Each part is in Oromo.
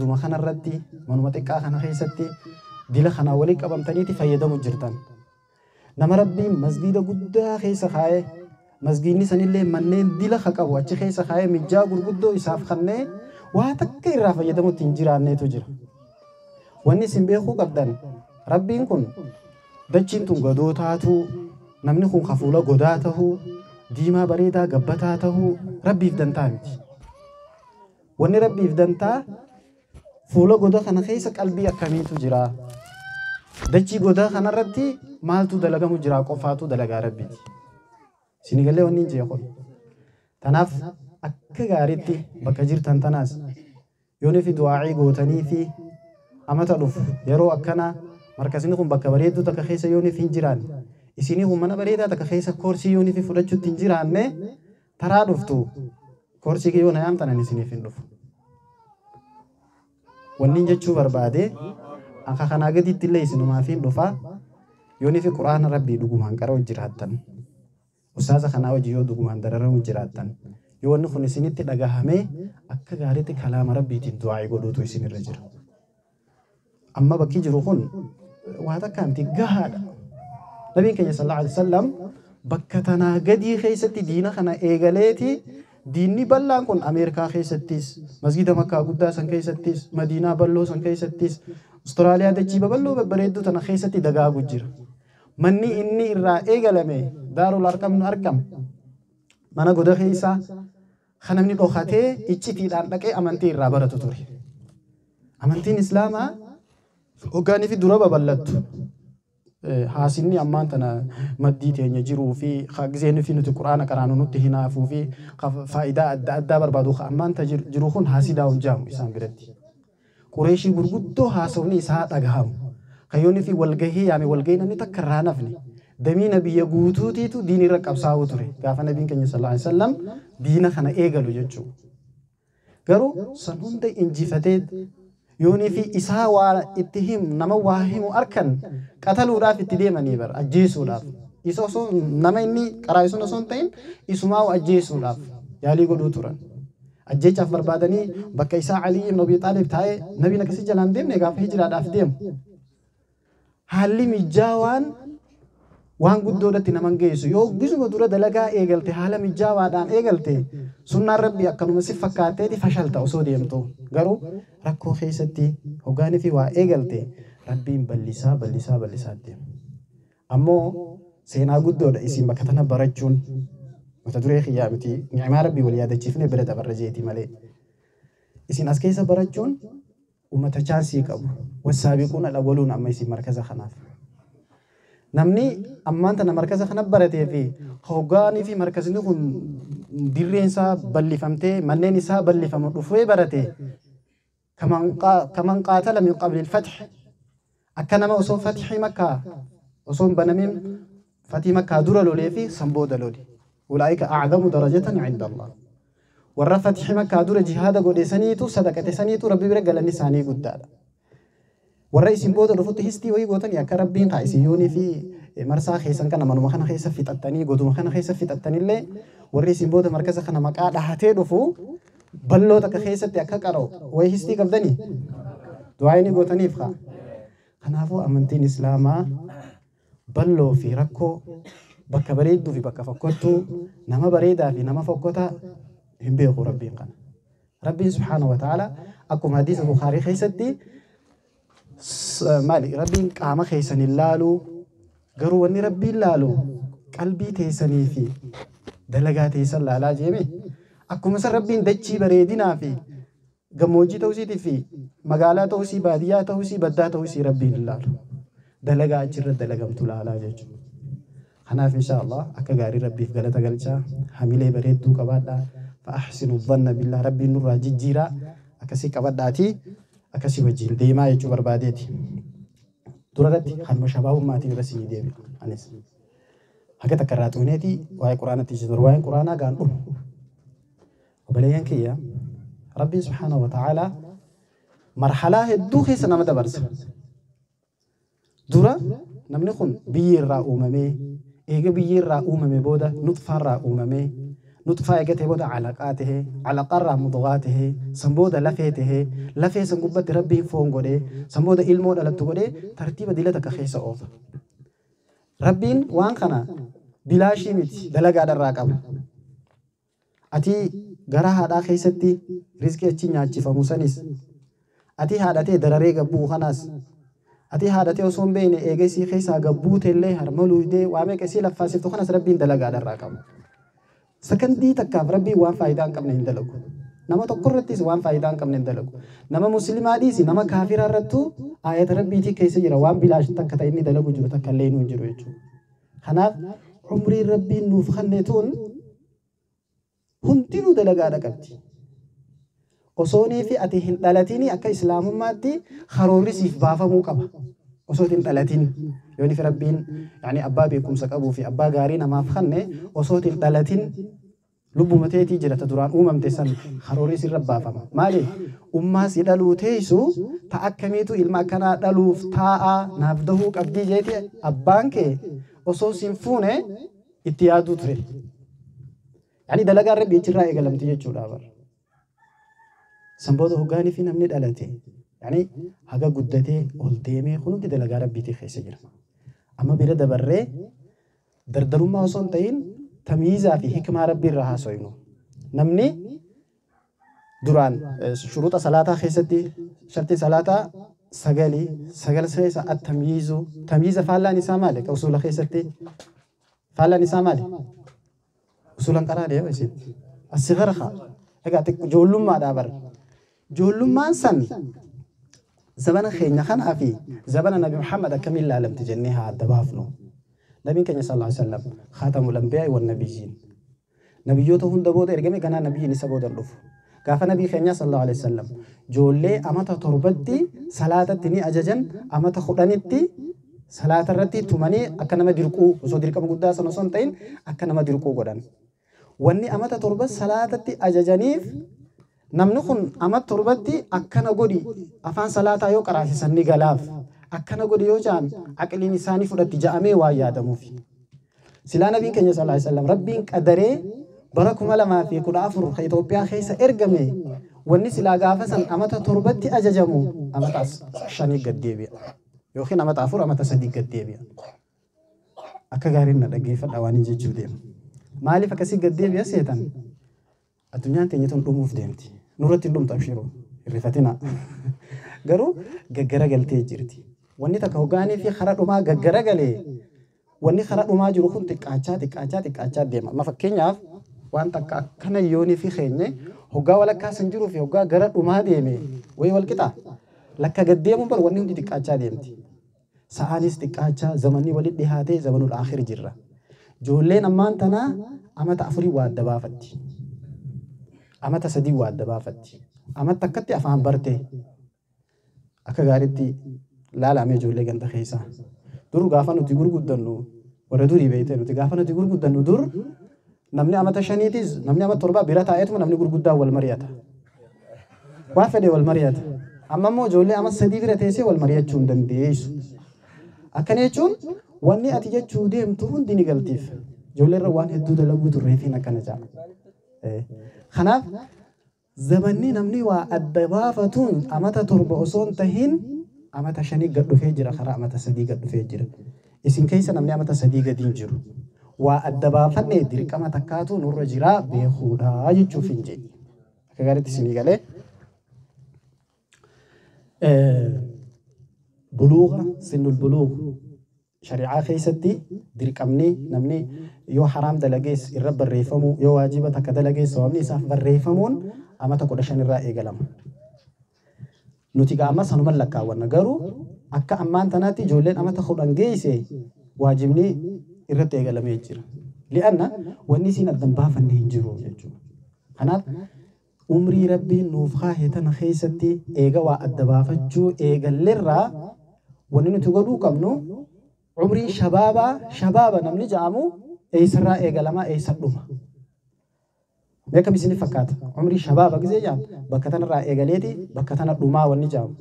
Goduma kanarratti manuma xiqqaa kana keessatti dila kanaa walii qabamtaniiti fayyadamu jirtan. Nama Rabbiin masgiida guddaa keessa kaa'ee masgiidni sanillee manneen dila ka qabu achi keessa kaa'ee mijjaa gurguddoo isaaf kannee waa takka irraa fayyadamutti hin jiraanneetu jira. Wanni isin beekuu qabdan Rabbiin kun dachiin tun gadoo taatuu namni kun hafuula godaa tahuu diimaa bareedaa gabbataa tahuu Rabbiif dantaa miti. Wanni Rabbiif dantaa fuula goda kana keessa qalbii akkamiitu jira? Dachii godaa kanarratti maaltu dalagamu jira qofaatu dalagaa Rabbiiti. Sinigalee wanni hin jeequn. Tanaaf akka gaariitti bakka jirtan tanaas yoonii fi du'aa'ii gootanii fi amata dhufu yeroo akkanaa markasni kun bakka bareedduu takka keessa yoonii fi hin jiraanne isinii kun mana bareedaa takka keessa koorsii yoonii fi fudhachuutti hin jiraanne taraa dhuftu koorsii yoo na yaamtan ani isiniif hin dhufu. Wanni jechuu barbaade akka kanaa gaditti illee isinumaaf hin dhufa yoonii fi quraana Rabbii dhugumaan qara'u jiraattan. Ustaaza kanaa hojii yoo dhugumaan dararamu jiraattan yoo wanni kun isinitti dhagahamee akka gaariitti kalaama Rabbiitiin du'aa'ii godhuutu isinirra jira. Amma bakki jiru kun waa takka miti gahaadha. Nabiin keenya sallallahu alaihi wasallam bakka tanaa gadii keessatti diina kana eegaleeti diinni bal'aan kun Ameerikaa keessattis masgiida Makkaa guddaa san keessattis Madiinaa bal'oo san keessattis Awustiraaliyaa dachii babal'oo babbareedduu tana keessatti dagaagu jira. Manni inni irraa eegalame Daarul Arqam Arqam mana goda keessaa kan namni dhokatee iccitiidhaan dhaqee amantii irraa baratu ture. Amantiin Islaamaa hoggaanii fi dura babal'attu. Haasinni ammaan tana maddii teenya jiruu fi gizeenii fi nuti quraana qaraanu nutti hinaafuu fi faayidaa adda addaa barbaadu ammaan ta jiru kun haasidaa hin jaamu isaan biratti. Qureeshii gurguddoo haasofni isaa dhagahamu. Kayyoonni fi walgahii yaame walgahii namni takka irraa nafne. Damiina biyya guutuutiitu diin irra qabsaa'uu ture. Gaafa nabiin keenya sallallahu alaihi wasallam diina kana eegalu jechuudha. Garuu san hunda injifatee yoonii fi isaa waa itti himu nama waa himu harkan qataluudhaaf itti deemanii bara ajjeesuudhaaf. Isa osoo nama inni qaraa sun osoo hin ta'in isumaa ajjeesuudhaaf yaalii godhuu turan. Ajjeechaaf barbaadanii bakka isaa Alii ibn Abi Xaalib taa'ee nabiin akkasii jalaan deemne gaafa hijiraadhaaf deemu. Haalli mijaawaan waan guddoodhatti naman geessu yoo gisuma dura dalagaa eegalte haala mijaawaadhaan eegalte sunnaan Rabbii akkanuma si fakkaatteeti fashalta osoo deemtu garuu rakkoo keessatti hoggaanii fi waa eegalte Rabbiin bal'isaa bal'isaa bal'isaa deema. Ammoo seenaa guddoodha isin bakka tana barachuun mata duree kiyyaa miti ni'imaa Rabbii wal yaadachiifnee bira dabarra jeeti malee. Isin as keessa barachuun uummata chaansii qabu wassaabiquun al-awwaluun amma isin markaza kanaaf. Namni ammaan tana markaza kana baratee fi hoggaanii fi markazni kun dirreen isaa bal'ifamtee manneen isaa bal'ifamu dhufee barate kaman qaatala min qabli al-fath akka nama osoo fathii Makkaa osoo hin banamin fathii Makkaa dura lolee fi san booda lole. Ulaa'ika a'zamu darajatan 'inda Allah. Warra fathii Makkaa dura jihaada godhe saniitu sadaqate saniitu Rabbi bira galanni isaanii guddaadha. Warra isin booda dhufutti histii wayii gootanii akka Rabbiin haa isin yoonii fi marsaa keessan kana manuma kana keessa fixattanii goduma kana keessa fixattanillee warri isin booda markaza kana maqaa dhahatee dhufu bal'oo takka keessatti akka qara'u wayii histii qabdanii du'aa inni gootaniif haa. Kanaafuu amantiin Islaamaa bal'oo fi rakkoo bakka bareedduu fi bakka fokkottuu nama bareedaa fi nama fokkotaa hin beeku Rabbiin kana. Rabbiin subhaanahu wa ta'ala akkuma hadiisa Bukaarii keessatti maali Rabbiin qaama keessan hin laalu garuu wanni Rabbiin laalu qalbii teessanii fi dalagaa teessan laalaa jeeme akkuma san Rabbiin dachii bareedinaa fi gammoojjii ta'uusiitii fi magaalaa ta'uusii baadiyyaa ta'uusii baddaa ta'uusii Rabbiin hin laalu dalagaa achirra dalagamtu laalaa jechuudha. Kanaaf insha Allah akka gaarii Rabbiif galata galchaa hamilee bareedduu qabaadhaa fa'ahsinu dhanna billah Rabbiin nurraa jijjiiraa akkasii qabadhaatii akkasii wajjin deemaa jechuu barbaadeeti. Durarratti kanuma shabaabummaatiin irra sinii deebi'a anis. Haga takka irraa xuuneeti waa'ee quraanatti jiru waa'een quraanaa gaan dhumu. Obboleeyyan kiyya Rabbiin subhaanahu wa ta'aalaa marhalaa hedduu keessa nama dabarsa. Dura namni kun biyya irraa uumamee eega biyya irraa uumame booda nutfaarraa uumamee Nutfaa eegatee booda calaqaa tahee, calaqarraa mudgaa tahee, san booda lafee tahee, lafee san gubbatti Rabbiin foon godhee, san booda ilmoo dhalattu godhee tartiiba dila takka keessa oofa. Rabbiin waan kana bilaashii miti, dalagaadharraa qaba. Ati gara haadhaa keessatti rizqii achi nyaachifamu sanis, ati haadhatee dararee gabbuu kanaas, ati haadhatee osoo hin beekne eegasii keessaa gabbuu teellee harma luudee waa meeqa isii laffaasiftu kanas Rabbiin dalagaadharraa qaba. Sakandii takkaaf Rabbiin waan faayidaa hin qabne hin dalagu. Nama tokko irrattis waan faayidaa hin qabne hin dalagu. Nama muslimaa dhiisi, nama kaafiraa irrattuu aayata Rabbiitii keessa jira, waan bilaash takka ta'e inni dalagu jiru takka illee hin jiru jechuudha. Kanaaf umriin Rabbiin nuuf kenne tun hundinuu dalagaadha qabdi. Osoonii fi ati hin dhalatinii akka islaamummaatti karoorri siif baafamuu qaba. Osoo hin dhalatin yooni fi Rabbiin yaani abbaa beekumsa qabuu fi abbaa gaarii namaaf kenne osoo hin dhalatin lubbuma teetii jira ta duraan uumamte san karoorri sirra baafama. Maaliif? Ummaa si dhaluu teessu ta akkamiitu ilma akkanaa dhaluuf taa'aa naaf dahuu qabdii jeeti abbaan kee osoo sin fuune itti yaaduu ture. Yaani dalagaan Rabbii achirraa eegalamti jechuudha bara. San booda hoggaanii fi namni dhalate yaani haga guddatee ol deemee kun hundi dalagaa Rabbiitii keessa jira. Amma bira dabarree dardarummaa osoo hin ta'in tamyiizaa fi hikmaa Rabbii irraa haasoynu. Namni duraan shuruuxa salaataa keessatti shartii salaataa sagali sagal keessa at-tamyiizu, tamyiiza faallaan isaa maali? Ka usuula keessatti faallaan isaa maali? Usuulan qaraa deema isin. As-sigar haa. Egaa ijoollummaadhaa bara. Ijoollummaan san zabana keenya kanaa fi zabana Nabi Muhammad akkamiin laalamti jennee haa adda baafnu. Nabiin keenya sallallahu alaihi wasallam khaatamul anbiyaa wan nabiyyiin. Nabiyyoota hunda booda ergame ganaa nabiyyiin isa booda dhufu. Gaafa nabii keenya sallallahu alaihi wasallam ijoollee amata 7tti salaatatti ni ajajan, amata 10tti salaata irratti tumanii akka nama dirquu osoo dirqama guddaa sana osoo hin ta'in akka nama dirquu godhan. Wanni amata 7 salaatatti ajajaniif namni kun amata 7tti akkana godhi afaan salaataa yoo qaraasisan ni galaaf, akkana godhi yoo ja'an aqliin isaanii fudhatti ja'amee waan yaadamuufi. Silaa nabiin keenya sallallahu alaihi wasallam Rabbiin qadaree bara 2014 ka Itoophiyaa keessa ergame wanni silaa gaafa san amata 7tti ajajamu amata 5 gad deebi'a. Yookiin amata 4 amata 3 gad deebi'a. Akka gaariin na dhaggeeffadha waan hin jechuu deemu. Maaliif akkasii gad deebi'a seetan? Addunyaan teenya tun dhumuuf deemti. Nurratti hin dhumtu abshiruu. Hirrifatina. Garuu gaggaragaltee jirti. Wanni takka hoggaanii fi kara dhumaa gaggaragalee wanni kara dhumaa jiru kun xiqqaachaa xiqqaachaa xiqqaachaa deema. Amma fakkeenyaaf waan takka akkana yoonii fi keenye hoggaa walakkaa san jiruu fi hoggaa gara dhumaa deeme wayii wal qixa. Lakka gad deemuun bar wanni hundi xiqqaachaa deemti. Sa'aanis xiqqaachaa zamanni walitti dhihaatee zamanul aakhir jirra. Ijoolleen ammaan tanaa amata 4 waa adda baafatti. Amata 3 waa adda baafatti. Amata akkatti afaan barte. Akka gaariitti laalamee ijoollee ganda keessaa. Dur gaafa nuti gurguddannu warra durii beekte nuti gaafa nuti gurguddannu dur namni amata 5tiis namni amata 7 bira taa'eetuma namni gurguddaan wal mari'ata. Waa fedhe wal mari'ata. Amma immoo ijoollee amata 3 bira teessee wal mari'achuu hin dandeessu. Akkana jechuun wanni ati jechuu deemtu hundi ni galtiif. Ijoollee irra waan hedduu dalaguu turreefiin akkana ja'a. Kanaaf zamanni namni waa adda baafatuun amata 7 osoo hin tahin amata 5 gad dhufee jira, karaa amata 3 gad dhufee jira. Isin keessa namni amata 3 gadi hin jiru. Waa adda baafannee dirqama takkaatu nurra jira beekuudha jechuuf hin jedhi. Akka gaariitti isinii galee. Buluuga, sinnul buluug shari'aa keessatti dirqamni namni yoo haraam dalagees irra barreeffamu, yoo waajiba takka dalagees sababni isaaf barreeffamuun amata 15 irraa eegalama. Nuti gaa amma sanuma lakkaawwanna, garuu akka ammaan tanaatti ijoolleen amata 10 geesse waajibni irratti eegalamee jira. Li'anna wanni isiin addan baafanne hin jiru jechuudha. Kanaaf umrii Rabbiin nuuf kaahe tana keessatti eega waa adda baafachuu eegalleerraa wanni nuti godhuu qabnu umrii shabaabaa shabaaba namni ja'amu eessarraa eegalamaa eessa dhuma. Mee akkam isiniif fakkaata? Umrii shabaaba gisee jedhamu bakka tanarraa eegaleeti bakka tana dhumaa wanni jedhamu.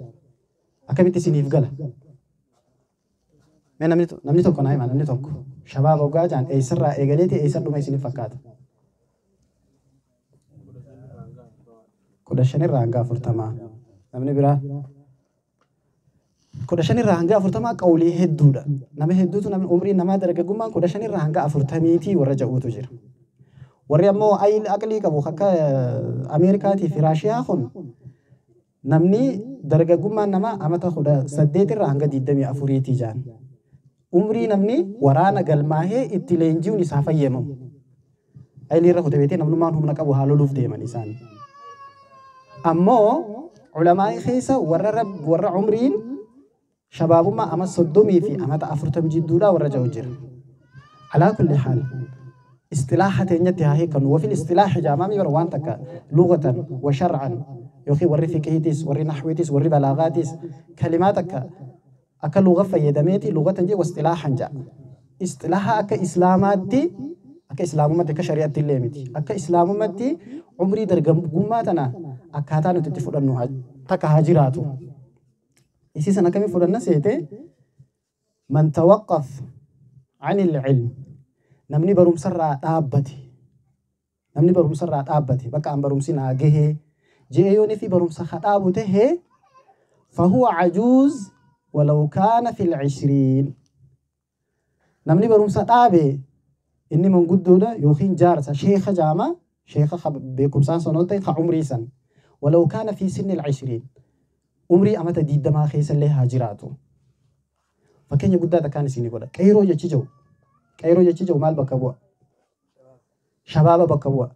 Akkamitti isiniif gala? Mee namni tokko naa hima, namni tokko shabaaba hoggaa jedhan eessarraa eegaleeti eessa dhuma isiniif fakkaata? 15 irraa hanga 40. Namni biraa 15 irraa hanga 40 qawlii hedduudha. Nama hedduutu namni umriin namaa dargaggummaan 15 irraa hanga 40 warra ja'uutu jira. Warri ammoo aqlii qabu akka Ameerikaatii fi Raashiyaa kun namni dargaggummaan namaa amata 18 irraa hanga 24 jaan. Umrii namni waraana galmaahee itti leenji'uun isaa fayyamamu. Ayilii irra kutee beetee namnummaan humna qabu haa loluuf deeman isaan. Ammoo ulamaa keessa warra umriin shabaabummaa ama 30 fi amata 40 jidduudhaa warra ja'u jira. Alaa kulli haal istilaaha teenyatti haa hiikannu. Wafil istilaahi jaamaamii bara waan takka lugatan wa shar'an yookiin warri fiqhiitis warri naxwiitis warri balaagaatis kalimaa takka akka luga fayyadameeti lugatan jee wastilaahan ja'a. Istilaaha akka islaamaatti akka islaamummaatti akka shari'aatti illee miti. Akka islaamummaatti umrii dargaggummaa tana akkaataa nuti itti fudhannu takka haa jiraatu. Isii sana akkamii fudhanna seete man tawaqqaf anil ilm namni barumsarraa dhaabbate namni barumsarraa dhaabbate bakka an barumsi naa gahee je'ee yoonii fi barumsa haa dhaabu tahee fahuwa ajuuz walaw kaana fil 20. Namni barumsa dhaabe inni manguddoodha yookiin jaarsa sheekha jaama sheekha beekumsaan sun ol ta'e ka umrii san walaw kaana fi sinni 20 umrii amata 20 keessa illee haa jiraatu. Fakkeenya guddaa takkaan isinii godha. Qeyroo jechi jiru. Qeyroo jechi jiru maal bakka bu'a? Shabaaba bakka bu'a.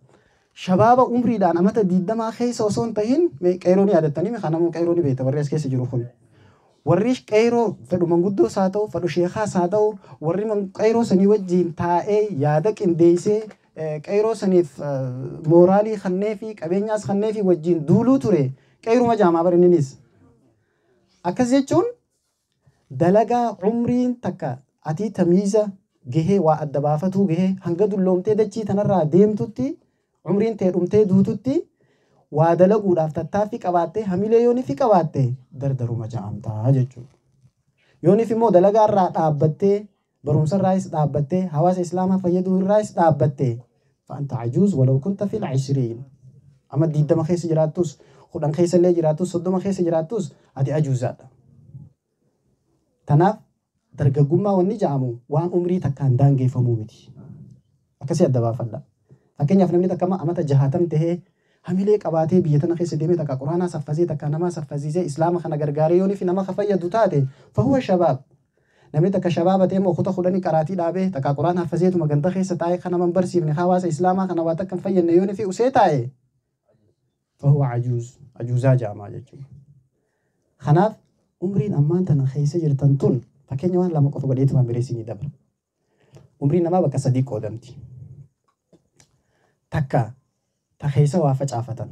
Shabaaba umriidhaan amata 20 keessa osoo hin tahin qeyroo ni yaadattanii kanaamuu qeyroo ni beekta warri as keessa jiru kun. Warri qeyroo fedhu manguddoos haa ta'u fedhu sheekaas haa ta'u warri qeyroo sanii wajjin taa'ee yaada qindeessee qeyroo saniif mooraalii kannee fi qabeenyaas kannee fi wajjin duuluu ture qeyruma jaamaa bara inninis. Akkas jechuun dalagaa umriin takka ati tamiiza gahee waa adda baafatuu gahee hanga dulloomtee dachii tanarraa deemtutti umriin tee dhumtee duututti waa dalaguudhaaf tattaaffii qabaattee hamilee yooniif qabaatte dardaruma ja'amtaa jechuudha. Yooniif immoo dalagaa irraa dhaabbattee barumsa irraayis dhaabbattee hawaasa islaamaa fayyaduu irraayis dhaabbattee fa'anta ajuuz walaw kunta fil 20 amma 20 keessa jiraattus 10 keessa illee jiraattus 30 keessa jiraattus ati ajuuzaadha. Tanaaf dargaggummaa wanni ja'amu waan umrii takkaan daangeffamuu miti. Akkasii adda baafadha. Fakkeenyaaf namni takka amata 60 tahee hamilee qabaatee biyya tana keessa deemee takka quraanaa saffasee takka namaa saffasiisee islaama kana gargaaree yoonii fi nama fayyadu taate fahuwa shabaab. Namni takka shabaaba ta'e immoo kuta 10 qaraatii dhaabee takka quraana haffaseetuma ganda keessa taa'ee kana man barsiifne hawaasa islaamaa kana waa takka hin fayyadne yoonii fi usee taa'e fahuwa ajuuz ajuuzaa ja'amaa jechuudha. Kanaaf umriin ammaan tana keessa jirtan tun fakkeenya waan lama qofa godheetu waan bireessinii dabra. Umriin namaa bakka 3 qoodamti. Takka ta keessa waa facaafatan.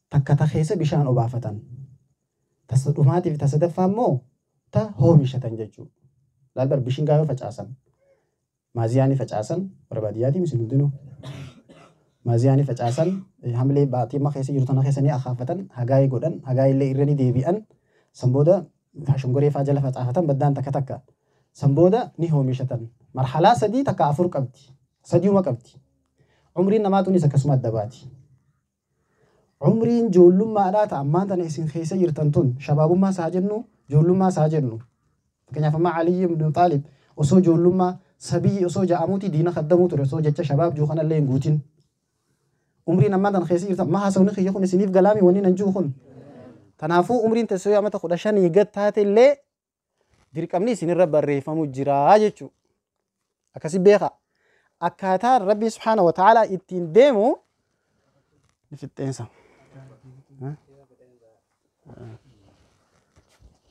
Takka ta keessa bishaan obaafatan. Ta dhumaatiif ta sadaffaa immoo ta hoomishatan jechuudha. Laal bar bishingaa yoo facaasan maaziyaa ni facaasan warra baadiyyaatii isin hundinuu maaziyaa ni facaasan hamilee baatii amma keessa jiru tana keessa ni akaafatan hagaayii godhan hagaayii illee irra ni deebi'an san booda shongoree faa jala facaafatan baddaan takka takka san booda ni hoomishatan. Marhalaa 3 takka 4 qabdi. 3 qabdi. Umriin namaa tunis akkasuma adda baati. Umriin ijoollummaadhaa ta'a ammaan tana isin keessa jirtan tun shabaabummaa isaa jennu ijoollummaa isaa jennu. Fakkeenyaaf amma Aliyyi ibn Xaalib osoo ijoollummaa sabiyyi osoo ja'amuuti diina kaddamuu ture osoo jecha shabaab jiru kanallee hin guutin. Umriin ammaan tana keessa jirtan ma haasawni kiyya kun isiniif galaami wanni nan jiru kun. Kanaafuu umriin teessoo amata 15 gad taate illee dirqamni isinirra barreeffamu jira jechuudha. Akkasi beeka. Akkaataa Rabbi subhaanahu wa ta'aalaa ittiin deemu ni fixxeensa.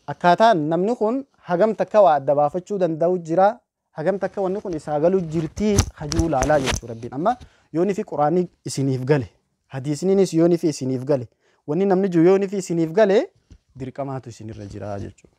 Akkaataan namni kun hagam takka waa adda baafachuu danda'u jira. Hagam takka wanni kun isaa galuu jirtii hajuu laalaa jechuudha Rabbiin. Amma yoonii fi quraanni isiniif gale hadiisniinis yoonii fi isiniif gale wanni namni jiru yoonii fi isiniif gale dirqamaatu isinirra jira jechuudha.